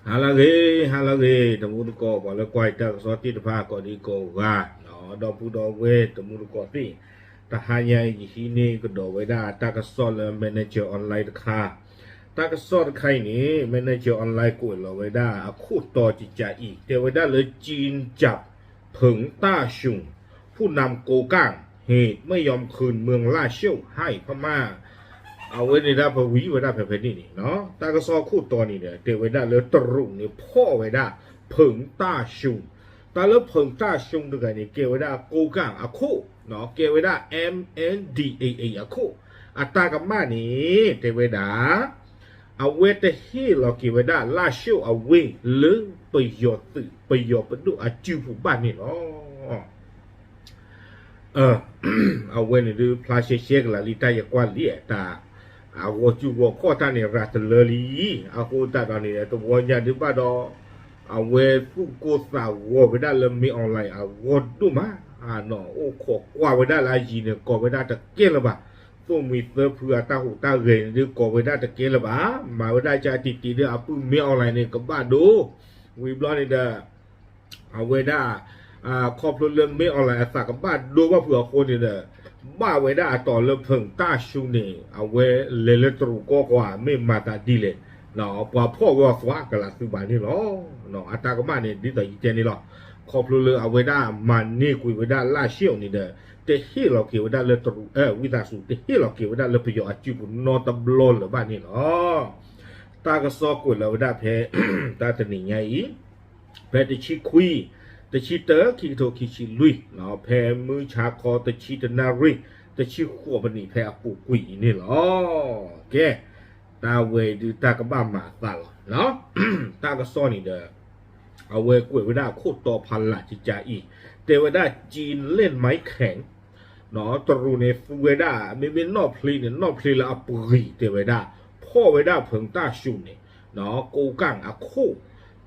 ဟါလၢအဂ့ၤ, ဟါလၢအဂ့ၤ, တမူတကိး ပှၤလၢကွၢ်တၢ်ကစီၣ်သ့ၣ်တဖၣ် ကိးဒံကိးဂၤ, ဒီပုၢ်ဒီဝဲၢ်တမူတကိးသ့ၣ်, တဟါညါအံၤ ယဟံးန့ၢ်ကဒီးဝဲဒၣ်တၢ်ကစီၣ်လၢ Manager Online တခါ, တၢ်ကစီၣ်တခါအံၤန့ၣ် Manager Online ကွဲးလီၤဝဲဒၣ်အခိၣ်တီကကးအံၤ တဲဝဲဒၣ်လၢ ကျဉ်းကျပ်ဖုန်တၢ်ၡုန် ผู้นำโกกัง เหตุไม่ยอมคืนเมืองล่าเสี้ยวให้พม่า အဝဲန့ၣ်ဒၣ်ပဝံၤဝဲဒၣ်ဖဲဖဲန့ၣ်န့ၣ်, တၢ်ကစီၣ်ခိၣ်တီန့ၣ်ဒီး တဲဝဲဒၣ်လၢတရူးန့ၣ်ဖီၣ်ဝဲဒၣ် ဖုန်တၢ်ၡုန်, တၢ်လၢဖုန်တၢ်ၡုန်တဂၤန့ၣ် ကဲဝဲဒၣ်ကိးကၣ်အခိၣ်, ကဲဝဲဒၣ် M N D A A အခိၣ်, အတၢ်ကမၣ်န့ၣ် တဲဝဲဒၣ် အဝဲတဟ့ၣ်လီၤက့ၤဝဲဒၣ် လၢၡိၣ်အဝ့ၢ်လၢပယီၤသုး ပယီၤပဒိၣ်အစုပူၤဘၣ်န့ၣ်လီၤ. အဝဲန့ၣ်ဒုးဖျါရှဲရှဲကလၤလံ တၢ်ယကွၢ်လံတၢ်, အဂီၤစုဂီၤခီၣ်တၢ်န့ၣ် ရၤတလၢလံ, အဃိသတးဒီးန့ၣ် တဝီညါဒုးဘၣ်ဒီး အဝဲသူၣ်ကိၢ်သးဂီၤဝဲဒၣ်လၢ မင်းအောင်လှိုင် အဂီၢ်ဒိၣ်မး, အိၣ်ခိးကွၢ်ဝဲဒၣ်လၢအယံၤန့ၣ် ကိးဝဲဒၣ်တကဲလၢၤဘၣ်, သိၣ်မှံၤသၢဖုအတၢ်ဟူးတၢ်ဂဲၤန့ၣ်ဒုး ကိးဝဲဒၣ်တကဲလၢၤဘၣ်, မၤဝဲဒၣ်ကၢတံၢ်တံၢ်ဒုး အပုၢ် မင်းအောင်လှိုင် န့ၣ် ကဘၣ်ဒိ, ဝံၤဘျီန့ၣ်ဒီး အဝဲဒၣ် ခီဖျိလၢ မင်းအောင်လှိုင် အသးကဘၣ်ဒိဘၣ်ဖုးအဃိန့ၣ်ဒီး ဘၣ်ဝဲဒၣ်အတီၤလၢ ဖုန်တၢ်ၡုန် န့ၣ် အဝဲလဲၤလၢတရူးကီၢ်ဃီ မ့ၢ်မၤသးဒ်လဲၣ်, ပှၤဖီၣ်ဝဲအီၤသွါကလၤသုဘၣ်န့ၣ်လီၤ. အတၢ်ကမၣ်န့ၣ် ဒ်သိးယတဲန့ၣ်လီၤ, ခီဖျိလၢအဝဲဒၣ်မၤန့ၢ်ကွံာ်ဝဲဒၣ် လၢၡိၣ် န့ၣ်ဒီး တဟ့ၣ်လီၤက့ၤဝဲဒၣ်လၢတရူး ဝံသးစူၤ တဟ့ၣ်လီၤက့ၤဝဲဒၣ်လၢပယီၤအစုပူၤနီတဘျီလၢၤဘၣ်န့ၣ်လီၤ. တၢ်ကစီၣ်ကွဲးလီၤဝဲဒၣ်ဖဲ တၢ်တနံၤညါအံၤ ဖဲတဆံခွံ, တဆံတၢ, ခံကထိခံဆံလွံၢ်, ဖဲမုၢ်ဆါခီ တဆံတနၣ်ရံၣ် တဆံဃိးမံးနံး ဖဲအပူၤကွံာ်အံၤန့ၣ်လီၤ. ကဲ, တၢ်ဝဲဒုးတၢ်ကဘၣ်မၤအသးလီၤ. တၢ်ကစီၣ်န့ၣ်ဒီး အဝဲကွဲးဝဲဒၣ်အခိၣ်တီဖးလၢ်ကကးအံၤ, တဲဝဲဒၣ် ကျဉ်းလက်နက်ကိုင် တရူးန့ၣ်သူဝဲဒၣ် မ့မ့ၢ်နီၣ်ဖျ့န့ၣ် နီၣ်ဖျ့လၢအပှံၤ တဲဝဲဒၣ်, ဖီၣ်ဝဲဒၣ် ဖုန်တၢ်ၡုန် န့ၣ် ကိးကၣ်အခိၣ်,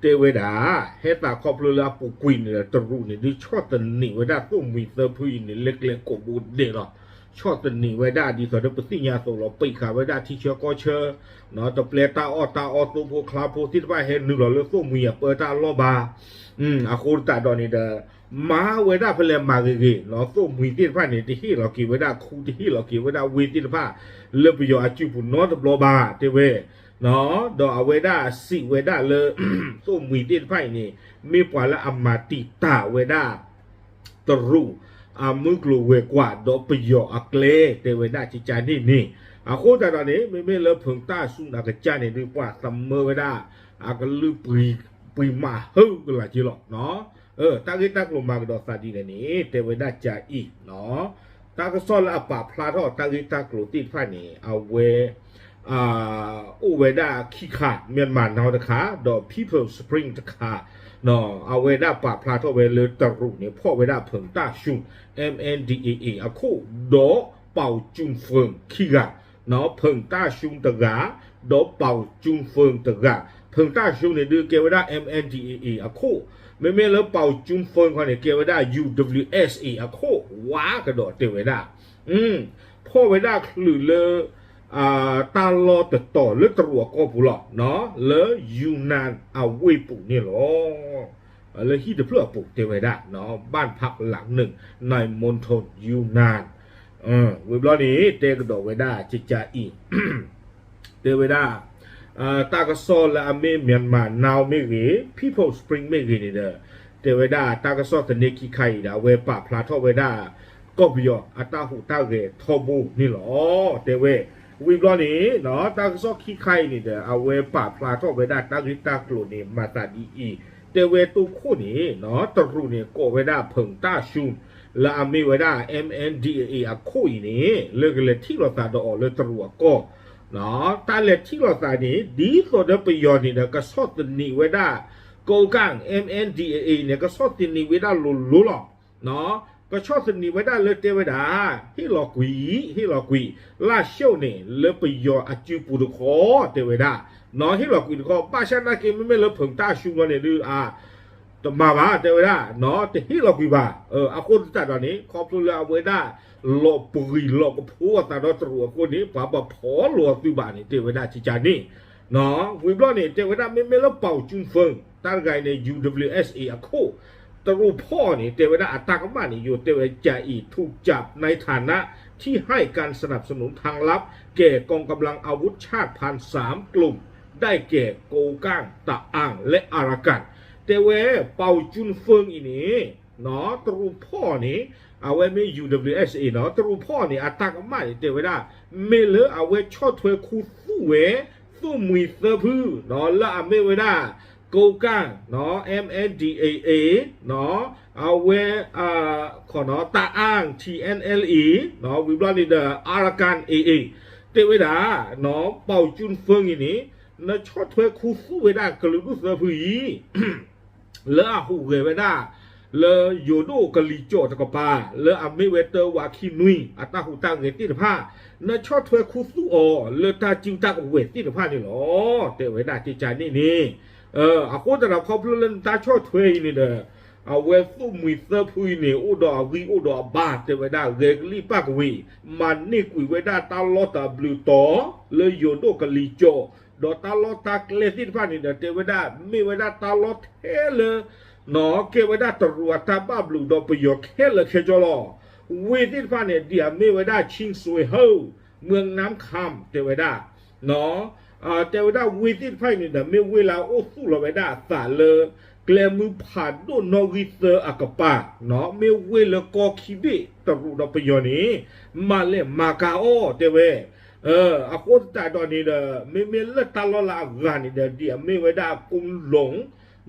တဲဝဲဒၣ် ဟဲသးခီဖျိလၢအပူၤကွံာ်န့ၣ်ဒီး တရူးန့ၣ်ဒုး ဆီၣ်သနံးဝဲဒၣ် သိၣ်မှံၤသၢဖုအံၤန့ၣ် လၢကျဲကိးဘိဒဲးလီၤ. ဆီၣ်သနံးဝဲဒၣ်ဒ်သိးဒီး ပသ့ၣ်ညါအသိးလီၤ, ပိတ်ဃာ်ဝဲဒၣ်ထံဆၢကီၢ်ဆၢ, တပျဲတၢ်အီၣ်တၢ်အီ သိဖိကျါဖိသ့ၣ်တဖၣ် ဟဲနုာ်လီၤလၢသိၣ်မှံၤအပၢတၢ်လီၢ်ဘၣ်. အဃိသတးဒီးန့ၣ်ဒီး မၤဝဲဒၣ်ဖဲလဲၣ်မၤဂ့ၤဂ့ၤ, သိၣ်မှံၤသ့ၣ်တဖၣ်န့ၣ် တဟ့ၣ်လီၤက့ၤဝဲဒၣ်ခူ တဟ့ၣ်လီၤက့ၤဝဲဒၣ်ဝ့ၢ်သ့ၣ်တဖၣ် လၢပယီၤအစုပူၤနီတဘျီဘၣ် တဲဝဲ, ဒီးအဝဲဒၣ်စံးဝဲဒၣ်လၢ သိၣ်မှံၤသ့ၣ်တဖၣ်အံၤန့ၣ် မ့ၢ်ပှၤလၢအမၤတံာ်တာ်ဝဲဒၣ် တရူး အမုၢ်ကျိၤဝဲၤကွာ် ဒီးပယီၤအကျဲ တဲဝဲဒၣ်ကကးန့ၣ်န့ၣ်, အဃိသတးဒီးန့ၣ် မ့မ့ၢ်လၢ ဖုန်တၢ်ၡုန် အကစၢ်န့ၣ်ဒုး ပှၤသမၢဝဲဒၣ် အကလုၢ်ပှံၤမး ဟုကလၤက့ၤလီၤ. တၢ်ဂ့ၢ်တၢ်ကျိၤမၤကဒီးသးဒ်လဲၣ်န့ၣ် တဲဝဲဒၣ်ကကးအံၤ, တၢ်ကစီၣ်လၢအပာ်ဖျါထီၣ်တၢ်ဂ့ၢ်တၢ်ကျိၤသ့ၣ်တဖၣ်န့ၣ် အဝဲ အိၣ်ဝဲဒၣ်ခံခါ, Myanmar Now တခါ ဒီး People's Spring တခါ, အဝဲဒၣ်ပာ်ဖျါထီၣ်ဝဲလၢတရူးန့ၣ် ဖီၣ်ဝဲဒၣ်ဖုန်တၢ်ၡုန် M N D A A အခိၣ် ဒီးပီၣ်ကၠူၣ်ဖၢၣ်ခံဂၤ, ဖုန်တၢ်ၡုန်တဂၤ, ဒီးပီၣ်ကၠူၣ်ဖၢၣ်တဂၤ, ဖုန်တၢ်ၡုန်န့ၣ်ဒုးကဲဝဲဒၣ် M N D A A အခိၣ်, မ့မ့ၢ်လၢပီၣ်ကၠူၣ်ဖၢၣ်ခီန့ၣ် ကဲဝဲဒၣ် U W S A အခိၣ် ဝါကဒီးတဲဝဲဒၣ် ဖီၣ်ဝဲဒၣ်ချုးလၢ တၢ်လီၢ်တတီၤလၢတရူးအကီၢ်ပူၤလီၤ, လၢ ယူနန် အဝ့ၢ်ပူၤန့ၣ်လီၤ. လၢဟံၣ်တဖျၢၣ်အပူၤတဲဝဲဒၣ် ဘၣ်ဖးလးနုာ် နၢၣ်မူထူၣ် ယူနန်, ဝံၤဘျီန့ၣ် တဲကဒီးဝဲဒၣ်ကကးအံၤ တဲဝဲဒၣ် တၢ်ကစီၣ်လၢအမ့ၢ် Myanmar Now မ့ၢ်ဂ့ၤ, People's Spring မ့ၢ်ဂ့ၤန့ၣ်ဒီး တဲဝဲဒၣ်တၢ်ကစီၣ်သန့ခံခါအံၤဒီး အဝဲပာ်ဖျါထီၣ်ဝဲဒၣ် ကီၢ်ပယီၤအတၢ်ဟူးတၢ်ဂဲၤထီဘိန့ၣ်လီၤ. တဲဝဲ ဝံၤဘျီန့ၣ် တၢ်ကစီၣ်ခံခါအံၤန့ၣ်ဒီး အဝဲပာ်ဖျါထီၣ်ဝဲဒၣ်တၢ်ဂ့ၢ်တၢ်ကျိၤန့ၣ် မၤသးဒ်အံၤ, တဲဝဲတိခိၣ်န့ၣ် တရူးန့ၣ် ကိးဝဲဒၣ်ဖုန်တၢ်ၡုန် လၢအမ့ၢ်ဝဲဒၣ် M N D A A အခိၣ်အံၤန့ၣ် လၢကလဲၤထံၣ်လိာ်သးဒီးအီၤလၢတရူးအကီၢ် တၢ်လဲၤထံၣ်လိာ်သးန့ၣ် ဒ်သိးဒီးပယီၤန့ၣ်ဒီး ကဆီၣ်သနံးဝဲဒၣ် ကိးကၣ် M N D A A န့ၣ် ကဆီၣ်သနံးဝဲဒၣ်လိၤလိၤလီၤ. ကဆီၣ်သနံးဝဲဒၣ်လၢတဲဝဲဒၣ် ဟ့ၣ်လီၤကွံာ်, ဟ့ၣ်လီၤကွံာ် လၢၡိၣ်န့ၣ် လၢပယီၤအစုပူၤတခီ တဲဝဲဒၣ်, ဟ့ၣ်လီၤကွံာ်တခီ ဘၣ်ဆၣ်နာ်က့ မ့မ့ၢ်လၢဖုန်တၢ်ၡုန်လီၤန့ၣ်ဒုး တမၤဘၣ် တဲဝဲဒၣ်, တဟ့ၣ်လီၤကွံာ်ဘၣ်. အဃိသတးဒီးန့ၣ် ခီဖျိလၢအဝဲဒၣ် လီၤပှံၤလီၤကဖိအသးဒီးတရူးအဃိန့ၣ် ပှၤပဖီၣ်လိာ်အသုဘၣ်န့ၣ် တဲဝဲဒၣ်ကကးန့ၣ်, ဝံၤဘျီန့ၣ် တဲဝဲဒၣ်မ့မ့ၢ်လၢ ပီၣ်ကၠူၣ်ဖိၣ် တၢ်တဂၤအံၤန့ၣ် ယူၣ်ဒဘလျူၣ်အ့ၣ်စ့ၣ်အခိၣ် တရူးဖီၣ်န့ၣ် တဲဝဲဒၣ်အတၢ်ကမၣ်န့ၣ် ယိၤတဲဝဲ จะอีกถูกจับในฐานะที่ให้การสนับสนุนทางลับแก่กองกำลังอาวุธชาติพันสามกลุ่ม ได้แก่โกกัง ตะอัง และอารากัน တဲဝဲ ပီၣ်ကၠူၣ်ဖိၣ်အံၤန့ၣ် တရူးဖီၣ်န့ၣ် အဝဲမ့ၢ် ယူၣ်ဒဘလျူၣ်အ့ၣ်စ့ၣ် နီၤ တရူးဖီၣ်န့ၣ် အတၢ်ကမၣ်န့ၣ် တဲဝဲဒၣ် မ့ၢ်လၢအဝဲဆီၣ်ထွဲခူသူၣ်ဝဲ သိၣ်မှံၤသၢဖု နီၤ လၢအမ့ၢ်ဝဲဒၣ် ကိးကၢ် နီၤ M N D A A နီၤ အဝဲ ခီနီၤ တအၣ် T N L A နီၤ ဝံၤဘျီန့ၣ်ဒီး Arakan A A တဲဝဲဒၣ် နီၤ ပီၣ်ကၠူၣ်ဖိၣ်အံၤန့ၣ် နဆီၣ်ထွဲခူသူၣ်ဝဲဒၣ်ကလုာ်ဒူၣ်သၢဖုအံၤ လၢအဟူးဂဲၤဝဲဒၣ် လၢယိၤဒိၣ်ကလံၤကၠီၣ်တကပၤ လၢအမ့ၢ်ဝဲတၢဝးခံနွံ အတၢ်ဟူးတၢ်ဂဲၤသ့ၣ်တဖၣ် နဆီၣ်ထွဲခူသူၣ်အီၤလၢတၢ်စုတၢ်ကဝဲၤသ့ၣ်တဖၣ်န့ၣ်လီၤ. တဲဝဲဒၣ်ကကန့ၣ်န့ၣ် အဃိသတးဒီးခီဖျိလၢနတၢ်ဆီၣ်ထွဲအံၤန့ၣ်ဒီး အဝဲသိၣ်မှံၤသၢဖုအံၤန့ၣ် အိၣ်ဒီးအဂံၢ်အိၣ်ဒီးအဘါ တဲဝဲဒၣ် ဂဲၤကလံၣ်ပၣ်ကဝံၤ မၤန့ၢ်ကွံာ်ဝဲဒၣ်တၢ်လီၢ်တၢ်ဘျုးတီၤ လၢယိၤဒိၣ်ကလံၤကၠီၣ် ဒီးတၢ်လီၢ်တၢ်ကျဲသ့ၣ်တဖၣ်န့ၣ်ဒီး တဲဝဲဒၣ် မ့ၢ်ဝဲဒၣ်တၢ်လီၢ်ထဲလၢ နီၤ ကဲဝဲဒၣ်တရူးအတၢ်ဘၣ်ဘျုးဒီးပယီၤခဲလၢာ်ခဲဆ့လီၤ. ဝ့ၢ်သ့ၣ်တဖၣ်န့ၣ် ဒ်အမ့ၢ်ဝဲဒၣ် ခၠံၣ်စွ့ဟၢၣ် မၢၢ်နၢမ်ခၢမ် တဲဝဲဒၣ် တဲဝဲဒၣ်ဝ့ၢ်သ့ၣ်တဖၣ်အံၤန့ၣ်ဒီး မ့ၢ်ဝ့ၢ်လၢအအိၣ်သူၣ်လီၤဝဲဒၣ်အသးလၢ ကျဲမုၢ်ဖးဒိၣ်နီၣ်ဂံၢ်သၢအကပၤ နီၤ မ့ၢ်ဝ့ၢ်လၢကီၢ်ခံဘ့ၣ်တရူးဒီးပယီၤန့ၣ် မၤလဲၣ်မၤကၤအီၤ တဲဝဲ အဃိသတးဒီးန့ၣ်ဒီး မ့မ့ၢ်လၢတၢ်လီၢ်လၢအဂၤန့ၣ်ဒီး ဒ်အမ့ၢ်ဝဲဒၣ် ကူလီၣ်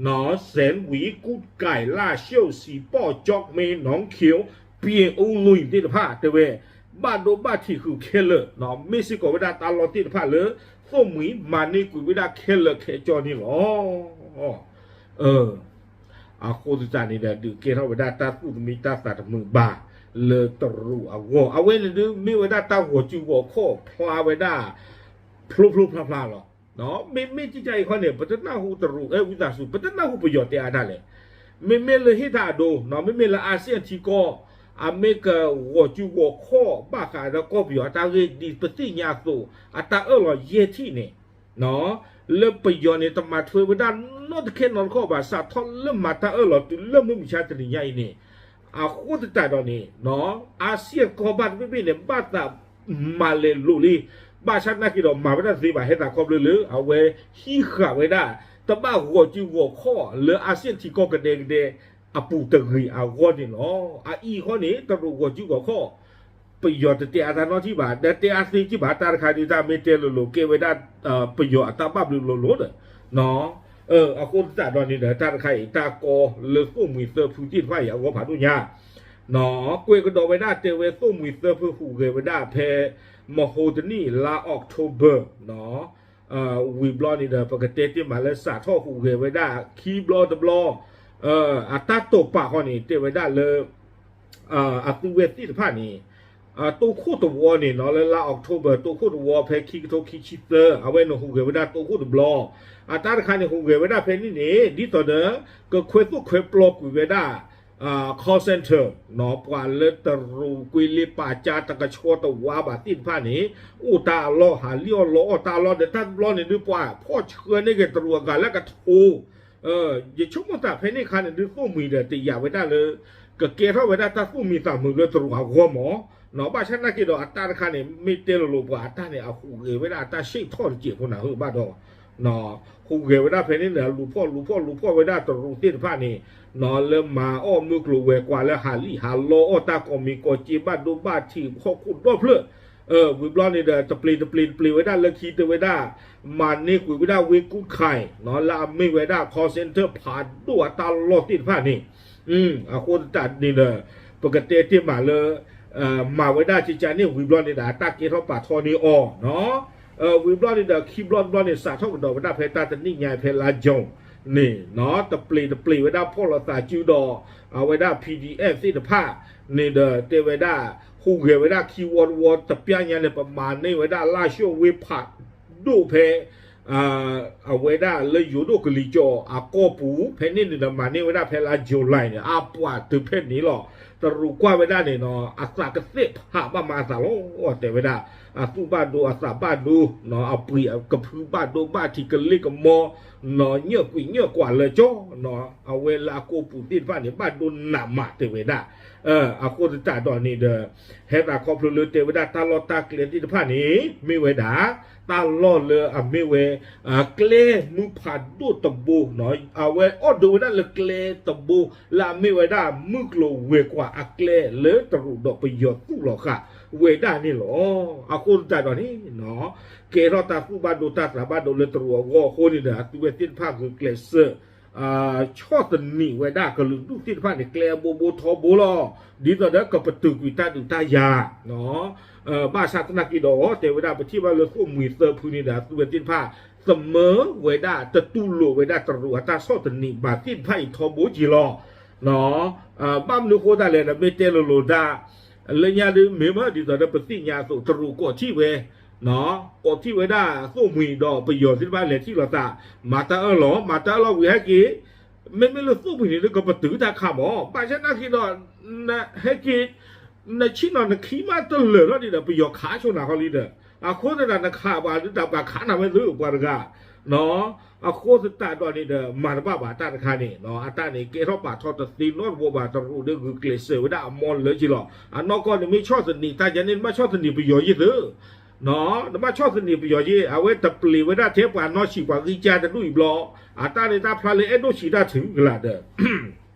နီၤ စဲၣ်ဝံၤ ကူၣ်ကၢ် လၢၡိၣ် စံးပီၣ် ကၠီၣ်မဲ နီၣ်ခ့ ပံၤအူလွံၢ်သ့ၣ်တဖၣ် တဲဝဲ ဘၣ်ဒိဘၣ်ထံးဃုာ်ခဲလၢာ် နီၤ မ့ၢ်စ့ၢ်ကီးဝဲဒၣ်တၢ်လီၢ်သ့ၣ်တဖၣ်လၢ သိၣ်မှံၤမၤန့ၢ်ကွံာ်ဝဲဒၣ်ခဲလၢာ်ခဲဆ့န့ၣ်လီၤ. အဃိသတးန့ၣ်ဒီး ဒုးကဲထီၣ်ဝဲဒၣ်တၢ်သူၣ်တမံတၢ်သးတမုာ်ဘၣ် လၢတရူးအဂီၢ် အဝဲန့ၣ်ဒုးမ့ၢ်ဝဲဒၣ်တၢ်ဂီၤစုဂီၤခီၣ်ဖျါဝဲဒၣ် ဖျိဖျိဖျါဖျါလီၤ. မ့မ့ၢ်ကကၢ်အံၤခီန့ၣ် ပတနၢ်ဟူတရူး အဲ ဝံသးစူၤ ပတနၢ်ဟူပယီၤတဲအါတၢ်လဲၣ်. မ့မ့ၢ်လၢဟ့ၣ်တၢ်အဒိ မ့မ့ၢ်လၢ ASEAN ထံကီၢ် အမ့ၢ်ကဂီၤစုဂီၤခီၣ်ဘၣ်ဃးဒီးကီၢ်ပယီၤအတၢ်ဂ့ၢ် ဒ်ပသ့ၣ်ညါအသိး အတၢ်အၢၣ်လီၤယဲၢ်ထံၣ်န့ၣ် လၢပယီၤန့ၣ် တမၤထွဲဝဲဒၣ်နီတခဲနီတခီၣ်ဘၣ် စးထီၣ်လၢမၤတၢ်အၢၣ်လီၤတုၤလၢမုၢ်မဆါတနံၤညါအံၤန့ၣ် အဃိသတးဒီးန့ၣ် ASEAN ကီၢ်ဘၣ်တဘ့ၣ်ဘ့ၣ်န့ၣ် ဘၣ်သးမၤလဲၤလိာ်လံ ဘၣ်ဆၣ်နာ်က့ဒီးမၤဝဲဒၣ်တသ့ဘၣ် ဟဲသးခီဖျိလၢ အဝဲဟံးဃာ်ဝဲဒၣ် တဘၣ်ဂီၤစုဂီၤခီၣ်လၢ ASEAN ထံကီၢ်ကဒဲကဒဲ အပူၤတဂ့ၤအဂီၢ်န့ၣ်လီၤ. အအံၤဃီန့ၣ် တရူးဂီၤစုဂီၤခီၣ် ပယီၤတတဲအါတၢ်နီတထံၣ်ဘၣ် ဒီးတဲအါသ့က့ၢ်ဘၣ် တၢ်တခါဒုးတၢ်မ့ၢ်တဲလိၤလိၤ ကဲဝဲဒၣ် ပယီၤအတၢ်ဘၣ်ဘျုးလိၤလိၤဒီး အဃိသတးဒီးန့ၣ်ဒီး တၢ်တခါအံၤ တၢ်ကီလၢသိၣ်မှံၤသၢဖုသ့ၣ်တဖၣ်အံၤအဂီၢ်ဖးဒိၣ်ညါ ကွဲးကဒီးဝဲဒၣ်တဲဝဲသိၣ်မှံၤသၢဖုဟူးဂဲၤဝဲဒၣ်ဖဲ မဟိတနံၣ် လါ October ဝံၤဘျီန့ၣ်ဒီး ပကတဲတ့ၢ်မးလၢစးထီၣ်ဟူးဂဲၤဝဲဒၣ်ခံဘျီတဘျီ အတၢ်တိာ်ပာ်ဃီန့ၣ် တဲဝဲဒၣ်လၢ အသုဝဲသ့ၣ်တဖၣ်န့ၣ် တိခိၣ်တဝီန့ၣ်နီၤ လၢလါ October တိခိၣ်တဝီဖဲခံကထိခံဆံသၢ အဝဲန့ၣ်ဟူးဂဲၤဝဲဒၣ်တိခိၣ်တဘျီ အတၢ်တခါန့ၣ် ဟူးဂဲၤဝဲဒၣ်ဖဲန့ၣ်န့ၣ် ဒ်သိးဒီး ကခွဲသိၣ်ခွဲပျီကွံာ်ဝဲဒၣ် call center နီၤ ပှၤလၢတရူးကွ့လ့ပာ်ကၠါတကဆှီတဝါဘၣ်သ့ၣ်တဖၣ်န့ၣ် အိၣ်တၢ်အလီၢ်ဟးလံၣ်အီၣ်လီအီၣ်တၢ်အလီၢ်ဒီး တၢ်တဘျီန့ၣ်ဒုးပှၤဖီၣ်ဆှၢန့ၢ်က့ၤတရူးအဂၤလၢကထိ ယဆိကမိၣ်သးဖဲန့ၣ်အခါန့ၣ်ဒုး သိၣ်မှံၤဒီးတယာ်ဝဲဒၣ်လၢ ကကဲထီၣ်ဝဲဒၣ်တၢ်သူၣ်မံသးမုာ်လၢတရူးအဂီၢ်မး ဘၣ်ဆၣ်နာ်က့ဒီးအတၢ်တခါန့ၣ် မ့ၢ်တဲလိၤလိၤပှၤအတၢ်န့ၣ် အဟူးဂဲၤဝဲဒၣ်အတၢ်ဆ့ၣ်ထီၣ်တစဲးဖိနၤဟၢဘၣ်ဒီး ဟူးဂဲၤဝဲဒၣ်ဖဲန့ၣ်န့ၣ် လူၤဖီၣ်လူၤဖီၣ်လူၤဖီၣ်ဝဲဒၣ်တရူးသ့ၣ်တဖၣ်န့ၣ် လၢမၤအီၣ်မုၢ်ကျိၤဝဲၤကွာ်လၢဟးလံၣ်ဟးလီအီၣ်တၢ်ကိးမံၤကိးက့ ဘၣ်ဒိဘၣ်ထံးဟီၣ်ခိၣ်ဒီဖျၢၣ် ဝံၤဘျီန့ၣ်ဒီး တပျ့ၤတပျ့ၤတပျ့ၤဝဲဒၣ်လၢခံတဲဝဲဒၣ် မၤန့ၢ်ကွံာ်ဝဲဒၣ်ဝ့ၢ်ကူၣ်ခါ လၢအမ့ၢ်ဝဲဒၣ် call center ဖးဒိၣ်အတၢ်လီၢ်သ့ၣ်တဖၣ်န့ၣ် အဃိသတးန့ၣ်ဒီး ပကတဲတ့ၢ်မးလၢ မၤဝဲဒၣ်ကကန့ၣ် ဝံၤဘျီန့ၣ်ဒီး အတၢ်ကဲထီၣ်ပာ်ထီန့ၢ်အီၤ ဝံၤဘျီန့ၣ်ဒီး ခံဘျီတဘျီန့ၣ် စးထီၣ်ကဒီးဝဲဒၣ်ဖဲတၢ်တနံၣ်ညါဖဲလါ June န့ၣ် တပျ့ၤတပျ့ၤဝဲဒၣ်ဖီၣ်လိာ်သးစုဒီး အဝဲဒၣ် P D F သ့ၣ်တဖၣ်န့ၣ်ဒီး တဲဝဲဒၣ် ဟူးဂဲၤဝဲဒၣ်ခံဝီတဝီတပျၢ်ညါန့ၣ် ပမၤန့ၢ်ဝဲဒၣ်လၢၡိၣ်ဝ့ၢ်ဖးဒိၣ်ဖဲ အဝဲဒၣ်လၢယိၤဒိၣ်ကလံၤကၠီၤအကီၢ်ပူၤ ဖဲန့ၣ်န့ၣ်ဒီး မၤန့ၢ်ဝဲဒၣ်ဖဲလါ July န့ၣ် အပှၤတုၤဖဲန့ၣ်လီၤ. တရူးကွၢ်ဝဲဒၣ်န့ၣ်နီၤ အသးကသ့ၣ်ဖးဘၣ်မၤအသးလီၤ တဲဝဲဒၣ်, အသူၣ်ဘၣ်ဒိအသးဘၣ်ဒိ, အပှ့ၤကဖုဘၣ်ဒိဘၣ်ထံးကလ့ၢ်ကမီၤ, ညၢၣ်ကွံာ်ညၢၣ်ကွၢ်လၢကၠီ, အဝဲလၢအကိးပူၤသ့ၣ်တဖၣ်န့ၣ် ဘၣ်ဒိနးမးတဲဝဲဒၣ်. အဃိသတးဒီးန့ၣ်ဒီး ဟဲသးခီဖျိလၢတဲဝဲဒၣ်တၢ်လီၢ်တၢ်ကျဲသ့ၣ်တဖၣ်န့ၣ် မ့ၢ်ဝဲဒၣ် တၢ်လီၢ်လၢအမ့ၢ်ဝဲ ကျဲမုၢ်ဖးဒိၣ်တဘိ, အဝဲအိၣ်ဒိးဝဲဒၣ်လၢကျဲတဘိ လၢအမ့ၢ်ဝဲဒၣ်မုၢ်ကျိၤဝဲၤကွာ်အကျဲလၢတရူးဒီးပယီၤသူၣ်လီၤဃာ်ဝဲဒၣ်န့ၣ်လီၤ. အဃိသတးဒီးန့ၣ် ကဲထီၣ်တၢ်သူၣ်ဘၣ်ဒိတၢ်သးဘၣ်ဒိလၢတရူးအဂီၢ်အဃိန့ၣ်ဒီး အသုဝဲသ့ၣ်တဖၣ်ဂုာ်ကျဲးစၢး ဆီၣ်သနံးဝဲဒၣ်ကလုာ်ဒူၣ်သ့ၣ်တဖၣ်န့ၣ် ကျဲအဘိဘိထီဘိလီၤ. ဒ်သိးဒီးကပတုာ်ကွံာ်တၢ်ဒုးတၢ်ယၤ ဘၣ်ဆၣ်သနာ်က့ဒီး တဲဝဲဒၣ်ပထံၣ်ဘၣ်လၢသိၣ်မှံၤသၢဖုန့ၣ်ဒီး အသုဝဲသ့ၣ်တဖၣ် သမၢဝဲဒၣ်တတူၢ်လိာ်ဝဲဒၣ်တရူးအတၢ်ဆီၣ်သနံးဘၣ်သ့ၣ်တဖၣ်အံၤထီဘိက့ၤလီၤ. ဘၣ်မနုၤဃိသတးလဲၣ်ဒီး မ့ၢ်တဲလိၤလိၤဒၣ် လၢညါဒ်မ့ၢ်မ့ၢ်ဒ်သိးဒီးပသ့ၣ်ညါအသိး တရူးကိးထီၣ်ဝဲ ကိးထီၣ်ဝဲဒၣ်သိၣ်မှံၤဒီးပယီၤသ့ၣ်တဖၣ်လဲၤထံၣ်လိာ်သး မၤတၢ်အၢၣ်လီၤ မၤတၢ်အၢၣ်လီၤဝံၤဟဲက့ၤ မ့မ့ၢ်လၢသိၣ်မှံၤန့ၣ်ဒီး ကပတုာ်တၢ်ခးမး ဘၣ်ဆၣ်သနာ်က့ဒီး ဟဲက့ၤ နဆ့ၣ်နီၤနခံမးတလၢာ်ထီၣ်ဒံးဒီး ပယီၤခးဆိနၤဃီလံဒီး အဃိသတးနခးပှၤဒုးတၢ်ပှၤခးနၤဝဲသုပှၤတဂၤ အဃိသတးဒီးန့ၣ်ဒီး မၤတဘၣ်ဘၣ်တၢ်တခါန့ၣ် အတၢ်န့ၣ် ကဲထီၣ်ပာ်ထီၣ်တသ့နီတဘိဘၣ် တရူးဒီးဂုာ်ကျဲးစၢးဝဲဒၣ်အမီလၢက့ၤလီၤ. အနီၢ်ကီၢ်န့ၣ်မ့ၢ်ဆီၣ်သနံးတၢ်ယါန့ၣ် နဘၣ်ဆီၣ်သနံးပယီၤယ့ၢ်သု နဘၣ်ဆီၣ်သနံးပယီၤယ့ၢ် အဝဲတပျ့ၤဝဲဒၣ်ထဲပှၤနီၢ်ဆံးပှၤဂံၢ်စၢ်တဒူၣ်အံၤဘျီ အတၢ်န့ၣ်တၢ်ဖျါလၢအဲၣ်ဒိၣ်ဆံးတၢ်ထုကလးဒီး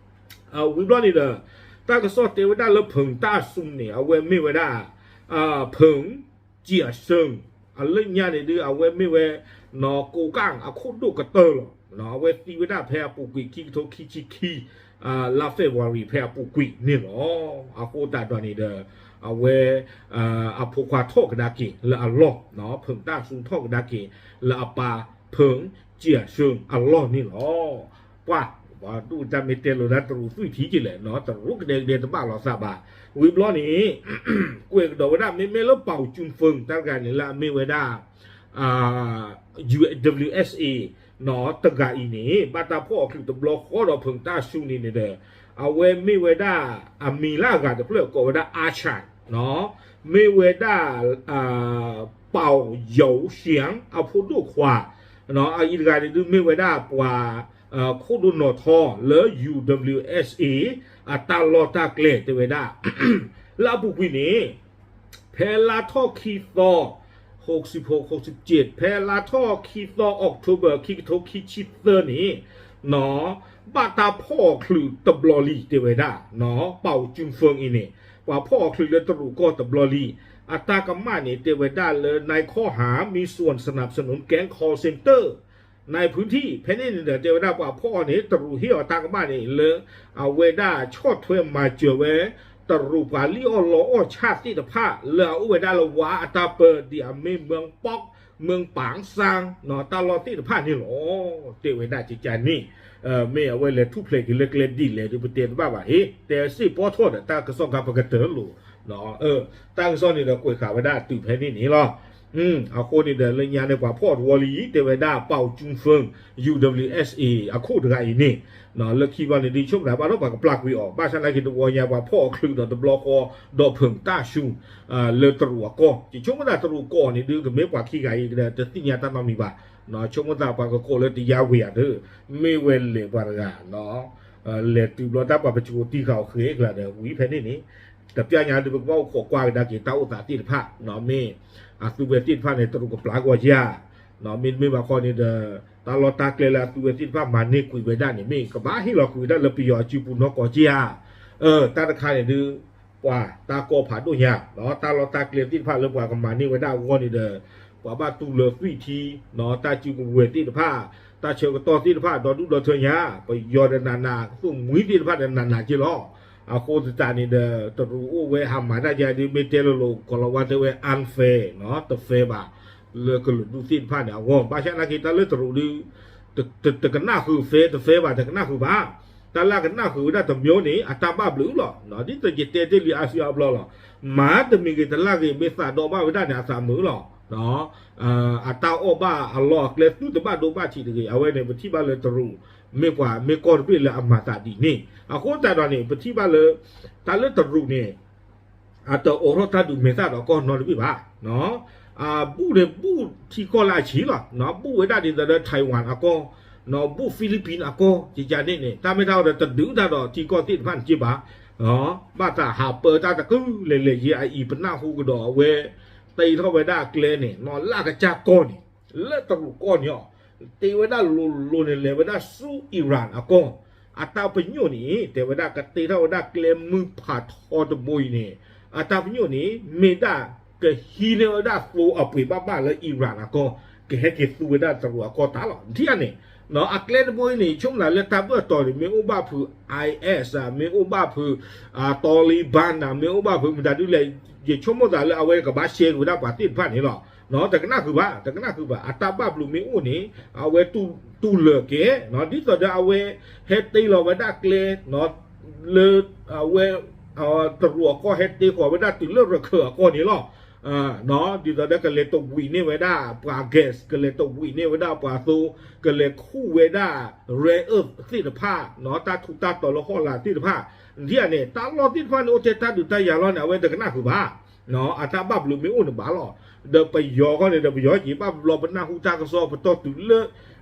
ဝံၤဘျီန့ၣ်ဒီး တၢ်ကစီၣ်တဲဝဲဒၣ်လၢ ဖုန်တၢ်စု န့ၣ် အဝဲမ့ၢ်ဝဲဒၣ် ဖုန် ကၠံးအစၢၢ် အလၢညါန့ၣ်ဒုး အဝဲမ့ၢ်ဝဲ ကိးကၣ်အခိၣ်ဒိၣ်ကတၢၢ်လီၤ. အဝဲသံဝဲဒၣ်ဖဲအပူၤကွံာ် ခံကထိခံဆံခံ လါ February ဖဲအပူၤကွံာ်န့ၣ်လီၤ. အဃိသတးဒီးန့ၣ်ဒီး အဝဲ အဖိခွါထီၣ်ကဒါက့ၤလၢအလီၢ်, ဖုန်တၢ်စု ထီၣ်ကဒါက့ၤလၢအပၢ် ဖုန် ကၠံးအစၢၢ်အလီၢ်န့ၣ်လီၤ. ပှၤ ပှၤဒိၣ်တၢ်မ့ၢ်တဲလိာ်ဒၣ်တရူးသွံၣ်ထံက့ၤလဲၣ် တရူးကဒဲကဒဲတဘၣ်လိာ်သးဘၣ်. ဝံၤဘျီန့ၣ် ကွဲးကဒီးဝဲဒၣ် မ့မ့ၢ်လၢ ပီၣ်ကၠူၣ်ဖိၣ် တၢ်တဂၤန့ၣ် လၢအမ့ၢ်ဝဲဒၣ် UWSA တဂၤအံၤန့ၣ် ဘၣ်တၢ်ဖီၣ်အီၤချုးတဘျီဃီဒီး ဖုန်တၢ်စု န့ၣ်န့ၣ်ဒီး အဝဲမ့ၢ်ဝဲဒၣ် အမံၤလၢအဂၤတဖျၢၣ်ကိးဝဲဒၣ် အါဆၣ် မ့ၢ်ဝဲဒၣ် ပီၣ်ယီၤစၠံ အဖိဒိၣ်ခွါ အအံၤတဂၤန့ၣ်ဒုး မ့ၢ်ဝဲဒၣ်ပှၤ ခိၣ်ဒိၣ်နီၣ်ထီလၢ UWSA အတၢ်လီၢ်တၢ်ကျဲတဲဝဲဒၣ် လၢအပူၤကွံာ်န့ၣ် ဖဲလါထီၣ်ခံသီ ဃိးဆံဃိး ဃိးဆံယဲၢ် ဖဲလါထီၣ်ခံသီ October ခံကထိခံဆံသၢန့ၣ် ဘၣ်တၢ်ဖီၣ်အီၤချုးတဘျီလံ တဲဝဲဒၣ် ပီၣ်ကၠူၣ်ဖိၣ် အံၤန့ၣ် ပှၤဖီၣ်အီၤချုးလၢတရူးကီၢ်တဘျီလံ. အတၢ်ကမၣ်န့ၣ် တဲဝဲဒၣ်လၢ ในข้อหามีส่วนสนับสนุนแก๊ง call center ในพื้นที่ ဖဲန့ၣ်န့ၣ်ဒီး တဲဝဲဒၣ်ပှၤဖီၣ်အီၤန့ၣ် တရူးဟ့ၣ်အီၤတၢ်ကမၣ်န့ၣ် လၢအဝဲဒၣ်ဆီၣ်ထွဲမၤစၢၤဝဲ တရူးပှၤလံၣ်အီၣ်လီအီၣ်ဆၣ်သ့ၣ်တဖၣ် လၢအအိၣ်ဝဲဒၣ်လၢဝါအတၢ်ပၢ ဒ်အမ့ၢ် เมืองป๊อก เมืองปางซาง တၢ်လီၢ်သ့ၣ်တဖၣ်န့ၣ်လီၤ. တဲဝဲဒၣ်ကကန့ၣ် မ့ၢ်အဝဲလဲၤထူၣ်ဖျဲးက့ၤလၢကျဲဒ်လဲၣ်ဒီး ပတဲတဘၣ်ဘၣ်ဟ့ၣ် တဲစ့ၢ်ပီထီၣ်ဒီး တၢ်ကစီၣ်ကါပကတၢၢ်လိာ် တၢ်ကစီၣ်န့ၣ်ဒီးကွဲးဃာ်ဝဲဒၣ်တုၤဖဲန့ၣ်န့ၣ်လီၤ. အဃိန့ၣ်ဒီးလၢညါန့ၣ် ပှၤဖီၣ်တဝီလံ တဲဝဲဒၣ် ပီၣ်ကၠူၣ်ဖိၣ် UWSA အခိၣ်တဂၤအံၤန့ၣ် လၢခံဘျီန့ၣ်ဒုး ဆိကမိၣ်သးဘၣ်ဒီးပှၤကပျၢ်ကွံာ်အီၤ ဘၣ်ဆၣ်သနာ်က့တဝီညါ ပှၤဖီၣ်အီၤချုးဒီးတဘျီဃီ ဒီးဖုန်တၢ်စု လၢတရူးအကီၢ် ယဆိကမိၣ်သးတရူးကီၢ်န့ၣ်ဒုး ကမ့ၢ်ပှၤခံဂၤအံၤကဒီး တသ့ၣ်ညါတၢ်နီတမံၤဘၣ်. ဆိကမိၣ်သးပှၤကကိးလၢတယါဝ့ၤဧါဒီး မ့ၢ်ဝဲလဲၤပှၤတဂၤ လဲၤတုၤဘျီတၢ်ပှၤပကိးတံၢ်ဃာ်အီၤဃဲၤကျါဒီး ဝံၤဖဲန့ၣ်န့ၣ် တပျၢ်ညါဒီး ပကဘၣ်အိၣ်ခိးကွၢ်ကဒါက့ၤတၢ်အိၣ်သးသ့ၣ်တဖၣ် မ့ၢ်အသုဝဲသ့ၣ်တဖၣ်န့ၣ် တရူးကပျၢ်ကွံာ်ဧါ မ့တမ့ၢ်ဘၣ်ခီန့ၣ်ဒီး တၢ်လီၢ်တၢ်ကျဲလၢအသုဝဲသ့ၣ်တဖၣ်မၤန့ၢ်ကွံာ်ဝဲဒၣ်န့ၣ် မ့ၢ်ကဘၣ်ဟ့ၣ်လီၤကွံာ်ဝဲဒၣ်လၢပယီၤအစုပူၤနီၢ်ကီၢ်ဧါ. တၢ်တခါန့ၣ်ဒုး ပှၤတၢ်ကီဖးဒိၣ်ညါ တၢ်လီၢ်တၢ်ကျဲသ့ၣ်တဖၣ်လၢပှၤကမၤန့ၢ်ဝဲဒၣ်အဂီၢ်န့ၣ်ဒီး ပှၤဘၣ်တူၢ်လၢသွံၣ်ထံ တၢ်စုကဝဲၤသ့ၣ်တဖၣ် တၢ်ဆၢကတီၢ်သ့ၣ်တဖၣ် ဒီဒူၣ်ဒီထၢညါ ပယီၤဒီးနးနး ကသိၣ်မှံသ့ၣ်တဖၣ်ဒီးနးနးက့လီၤ. အဃိသတးန့ၣ်ဒီး တရူးအိၣ်ဝဲဟးမၤတၢ်ယါဒုး မ့ၢ်တဲလိၤလိၤ ကီၤလၤဝါတဲဝဲ unfair တfairဘၣ် လၢကလုာ်ဒူၣ်သ့ၣ်တဖၣ်န့ၣ်အဂီၢ် ဘၣ်ဆၣ်သနာ်က့တၢ်လၢတရူးဒုး တကနၣ်ဃုာ် fair တfairဘၣ် တကနၣ်ဃုာ်ဘၣ်. တၢ်လၢအကနၣ်ဃုာ်ဝဲဒၣ်တမျိုးန့ၣ် အတၢ်ဘၣ်ဘျုးလီၤ. ဒ်သိးယတဲတ့ၢ်လံအါစုအါဘျီလီၤ. မၤတမံၤဂ့ၤတလၢ်ဂ့ၤ မ့ၢ်သးဒီဘၣ်ဝဲဒၣ်န့ၣ် အသးမုာ်လီၤ. အတၢ်အီၣ်ဘၣ်အလီၢ်အကျဲ သုတဘၣ်ဒိဘၣ်ထံးတဂ့ၤ. အဝဲန့ၣ် ပထံၣ်ဘၣ်လၢတရူး မ့ၢ်ပှၤမ့ၢ်ကီၢ်တဘ့ၣ်လၢအမၤသးဒ်န့ၣ် အဃိသတးဒီးန့ၣ် ပထံၣ်ဘၣ်လၢ တၢ်လၢတရူးန့ၣ် အတအိးထီၣ်တၢ်ဒုးမဲာ်သၣ်ဒီးကီၢ်နီတဘ့ၣ်ဘၣ်. အဘူၣ်န့ၣ်ဘူၣ်ထံကီၢ်လၢအဆံးလီၤ. ဘူၣ်ဝဲဒၣ်ဒ်သိးဒီး Taiwan အကီၢ်, ဘူၣ် Philippines အကီၢ် ကကန့ၣ်န့ၣ် တၢ်မ့ၢ်တၢ်ဝဲဒီးတဒုးတၢ်ဒီးထံကီၢ်သ့ၣ်တဖၣ်န့ၣ်က့ဘၣ်. ဘၣ်သးဟးပၢတၢ်တကုာ်လဲၤလဲၤယံၤအအံၤ ပနၢ်ဟူကဒီးအဝဲ တ့ထီၣ်ဝဲဒၣ်အကျဲန့ၣ် နီၢ်လၢကစၢ်ကီၢ်န့ၣ် လၢတရူးကီၢ်န့ၣ်အီၤ တ့ဝဲဒၣ်လိၤလိၤန့ၣ် လဲၤဝဲဒၣ်ဆူ Iran အကီၢ်, အတၢ်ပညိၣ်န့ၣ် တဲဝဲဒၣ်ကတ့ထီၣ်ဝဲဒၣ်ကျဲမုၢ်ဖးထီတဘိအံၤန့ၣ် အတၢ်ပညိၣ်န့ၣ် မ့ၢ်ဒၣ်ကဟံးန့ၢ်ဝဲဒၣ်သိအပှ့ၤဘၣ်ဘၣ်လၢ Iran အကီၢ် ကဟဲက့ၤသူဝဲဒၣ်တရူးအကီၢ်တၢ်လီၤ. ထံၣ်ဧါန့ၣ် အကျဲတဘိအံၤန့ၣ် ဆိကမိၣ်လၢတၢ်ဘၢၣ်တီၤန့ၣ် မ့ၢ်အိၣ်ဘၣ်ဖုး IS မ့ၢ်အိၣ်ဘၣ်ဖုး Taliban မ့ၢ်အိၣ်ဘၣ်ဖုးမတၤဒုလဲၣ် ယဆိကမိၣ်သးလၢအဝဲကဘၣ်ရှဲက့ၤဝဲဒၣ်ပှၤသ့ၣ်တဖၣ်န့ၣ်လီၤ. တကနၣ်ဃုာ်ဘၣ် တကနၣ်ဃုာ်ဘၣ် အတၢ်ဘၣ်ဘျုးမ့ၢ်အိၣ်န့ၣ် အဝဲတူၢ်လၢာ်ကဲ ဒ်သိးဒီးအဝဲ ဟဲတ့လီၤဝဲဒၣ်ကျဲ လၢ အဝဲ တရူးအကီၢ်ဟဲတ့ဃီၤဝဲဒၣ်တုၤလၢရခၢၣ်အကီၢ်န့ၣ်လီၤ. ဒ်သိးဒီးကလဲၤတဝံးန့ၢ်ဝဲဒၣ်ပှၤ gas ကလဲၤတဝံးန့ၢ်ဝဲဒၣ်ပှၤသိ ကလဲၤခူၣ်ဝဲဒၣ် rare earth သ့ၣ်တဖၣ် တၢ်ထူးတၢ်တီၤလၢဟီၣ်လာ်သ့ၣ်တဖၣ် ဒ်န့ၣ် တၢ်လီၢ်သ့ၣ်တဖၣ်န့ၣ် အိၣ်ထဲတၢ်ဒုးတၢ်ယၤလီၤန့ၣ် အဝဲတကနၣ်ဃုာ်ဘၣ်. အတၢ်ဘၣ်ဘျုးမ့ၢ်အိၣ်န့ၣ်ဘၣ်လီၤ. ဒီးပယီၤခီန့ၣ်ဒီး ပယီၤက့ၤဘၣ်ဘျီပနၢ်ဟူတၢ်ကစီၣ်ပတီၢ်တုၤလၢ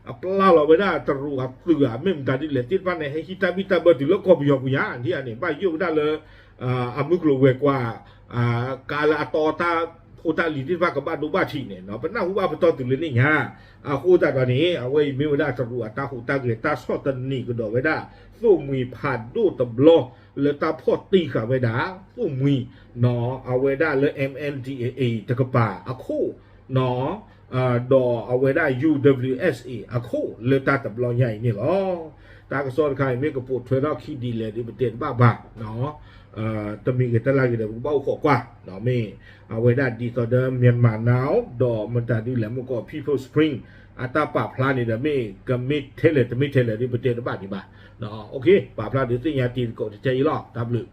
အပျၢ်လီၤဝဲဒၣ်တရူးအသုးဧါ မ့ၢ်မတၤဒ်လဲၣ်သ့ၣ်တဖၣ်န့ၣ် ဟဲဟံးတၢ်ဘံၣ်တၢ်ဘၢတုၤလၢကီၢ်ပယီၤပူၤညါ ဒ်န့ၣ် ဘၣ်ယိၣ်ဝဲဒၣ်လၢ အမုၢ်ကျိၤဝဲၤကွာ် ကးလၢအတီတၢ်ဖိတၢ်လံၤသ့ၣ်တဖၣ်ကဘၣ်ဒိဘၣ်ထံးန့ၣ် ပနၢ်ဟူဘၣ်ပတီၢ်တုၤလၢန့ၣ်ညါ အဃိသတးဒီးန့ၣ် အဝဲအံၤမ့ၢ်ဝဲဒၣ်တရူးအတၢ်ဟူးတၢ်ဂဲၤတၢ်ဆီၣ်သနံးကဒီးဝဲဒၣ် သိၣ်မှံၤဖးဒိၣ်တဘျီ လၢတၢ်ဖီၣ်တံၢ်ဃာ်ဝဲဒၣ် သိၣ်မှံၤ အဝဲဒၣ်လၢ M N D A A တကပၤအခိၣ် ဒီးအဝဲဒၣ် U W S A အခိၣ်လၢတၢ်တဘျီညါအံၤန့ၣ်လီၤ. တၢ်ကစီၣ်တခါအံၤမ့ၢ်ကပိာ်ထွဲထီၣ်ခံဒ်လဲၣ်ဒီး ပတဲတဘၣ်ဘၣ် တမံၤဂ့ၤတလါဂ့ၤဒီး ပကဘၣ်အိၣ်ခိးကွၢ် မ့ၢ်အဝဲဒၣ်ဒ်သိးဒီး Myanmar Now ဒီးမတၤဒ်လဲၣ်မ့ၢ်ကီး People Spring အတၢ်ပာ်ဖျါန့ၣ်ဒီး မ့ၢ်ကမ့ၢ်ထဲလဲၣ်တမ့ၢ်ထဲလဲၣ်ဒီး ပတဲတဘၣ်ဒံးဘၣ်. ပာ်ဖျါဒုးသ့ၣ်ညါတံၤသကိးတကဲအံၤလီၤ. တၢ်ဘျုး